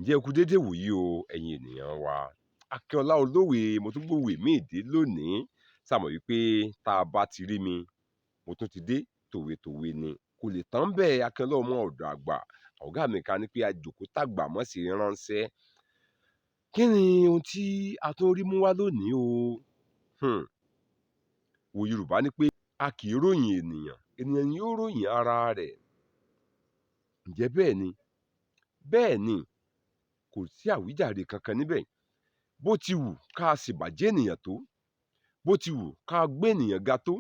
Ǹjẹ́ ẹ kú dédé wòyí o, ẹ̀yin ènìyàn wa. Akínọlá Olówe, mo tún gbòwe míì dé lónìí. Ṣá mọ̀ wípé tá a bá ti rí mi, mo tún ti dé tòwetòwe ni. Kò lè tán bẹ́ẹ̀. Akínọlá ọmọ ọ̀dọ̀ àgbà. Ọ̀gá mi kan ní pé àjòkó tàgbà mọ́ sí ránṣẹ́. Kí ni ohun tí a tún rí mú wá lónìí o? Òwe Yorùbá ní pé a kì í ròyìn ènìyàn, ènìyàn ni yóò ròyìn ara rẹ̀. Ǹjẹ́ bẹ́ẹ̀ ni? Bẹ́ẹ̀ ni, kò sí àwíjàre kankan níbẹ̀. Bó ti wù ká ṣèbàjẹ́ ènìyàn tó, bó ti wù ká gbé ènìyàn ga tó,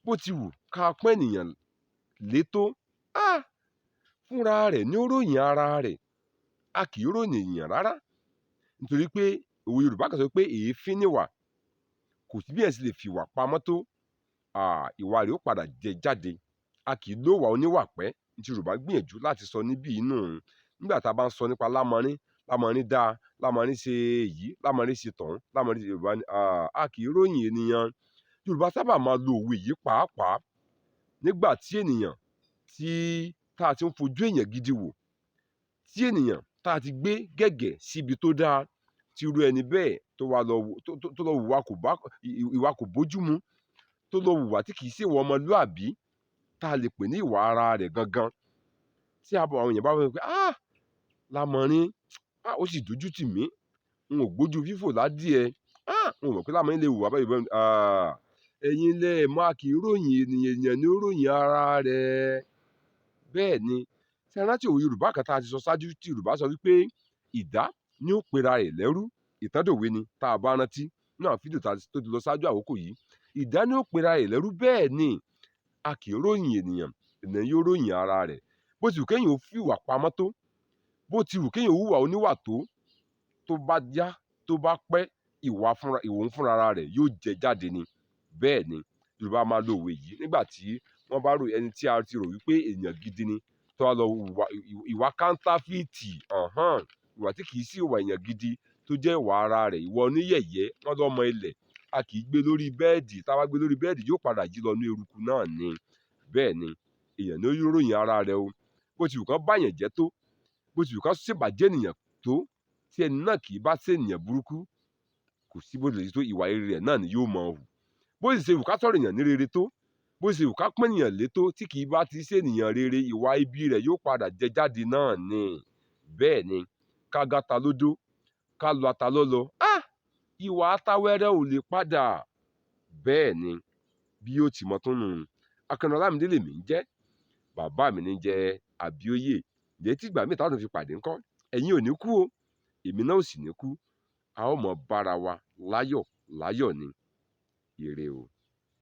bó ti wù ká pọ́n ènìyàn lé tó, fúnra rẹ̀ ni ó ròyìn ara rẹ̀. A kì í ròyìn ènìyàn rárá. Nítorí pé òwe Yorùbá kan sọ pé èéfín níwà. Kò sí bí èèyàn ṣe lè fi ìwà pamọ́ tó, ìwà rẹ̀ ó padà jẹ jáde. A kì í lówà oníwà pẹ́. Ní tí Yorùbá gbìyànjú láti sọ níbí inú. Nígbà tá a bá ń sọ nípa lámọrín, lámọrín dáa, lámọrín ṣe èyí, lámọrín ṣe tọ̀hún, lámọrín ṣe Yorùbá ní, a kì í ròyìn ènìyàn. Yorùbá sábà máa lo òwe yìí pàápàá nígbà tí ènìyàn tí tá a ti ń fojú èèyàn gidi wò, tí ènìyàn tá a ti gbé gẹ̀gẹ̀ síbi tó dáa, tí irú ẹni bẹ́ẹ̀ tó wá lọ tó lọ hùwà kò bá ìwà kò bójú mu, tó lọ hùwà tí kì í ṣe ìwà ọmọlúàbí tá a lè pè ní ìwà ara rẹ̀ gangan. Tí àwọn èèyàn bá wí pé, lámọrín, ó sì dojú tì mí, n ò gbójú fífò ládìẹ, n ò mọ̀ pé lámọrín lè hùwà báyìí báyìí. Ẹ̀yin lẹ mọ̀, a kì í ròyìn ènìyàn, ènìyàn ni ó ròyìn ara rẹ̀. Bẹ́ẹ̀ ni. Ṣé ẹ rántí òwe Yorùbá kan tá a ti sọ ṣáájú tí Yorùbá sọ wípé ìdá ni ó pera rẹ̀ lẹ́rú? Ìtàndòwe ni tá a bá rántí nínú àwọn fídíò tó ti lọ ṣáájú àkókò yìí. Ìdá ni ó pera rẹ̀ lẹ́rú. Bẹ́ẹ̀ ni, a kì í ròyìn ènìyàn, ènìyàn yóò ròyìn ara rẹ̀. Bó ti wù kéèyàn ó fi ìwà pamọ́ tó, bó ti wù kéèyàn ó hùwà oníwà tó, tó bá yá, tó bá pẹ́, ìwà fúnra, ìwòun fúnra ara rẹ̀ yóò jẹ jáde ni. Bẹ́ẹ̀ ni, Yorùbá máa lo òwe yìí nígbà tí wọ́n bá rò ẹni tí a ti rò wípé ènìyàn gidi ni, tó wá lọ hùwà ìwà kántáfìtì, ìwà tí kì í sí ìwà èèyàn gidi tó jẹ́ ìwà ara rẹ̀, ìwà oníyẹ̀yẹ́. Wọ́n lọ́mọ ilẹ̀, a kì í gbé lórí bẹ́ẹ̀dì. Tá a bá gbé lórí bẹ́ẹ̀dì, yóò padà jí lọ ní eruku náà ni. Bẹ́ẹ̀ ni, èèyàn ni ó ròyìn ara rẹ̀ o. Bó ti wù kán bá èèyàn jẹ́ tó, bó ti wù kán ṣèbàjẹ́ ènìyàn tó, tí ẹni náà kì í bá ṣe ènìyàn burúkú, kò sí bó lè tó, ìwà rere rẹ̀ náà ni yóò mọ̀ hù. Bó sì ṣe wù ká sọ̀rọ̀ èèyàn ní rere tó, bó sì ṣe wù ká pọ́n ènìyàn lé tó, tí kì í bá ti ṣe ènìyàn rere, ìwà ibi rẹ̀ yóò padà jẹ jáde náà ni. Bẹ́ẹ̀ ni, ká gáta lódó, ká lọ ata lọ́lọ́, ìwà atawẹ́rẹ́ ò lè padà. Bẹ́ẹ̀ ni, bí ó ti mọ tó nù. Akínọlá Ọlámídé lèmi ń jẹ́, bàbá mi ní jẹ́ Àbíóyè. Ǹjẹ́ tí ìgbà míì tá a tún fi pàdé ńkọ́? Ẹ̀yin ò ní kú o, èmi náà ò sì ní kú. A ó mọ bára wa láyọ̀ láyọ̀ ni. Ire o.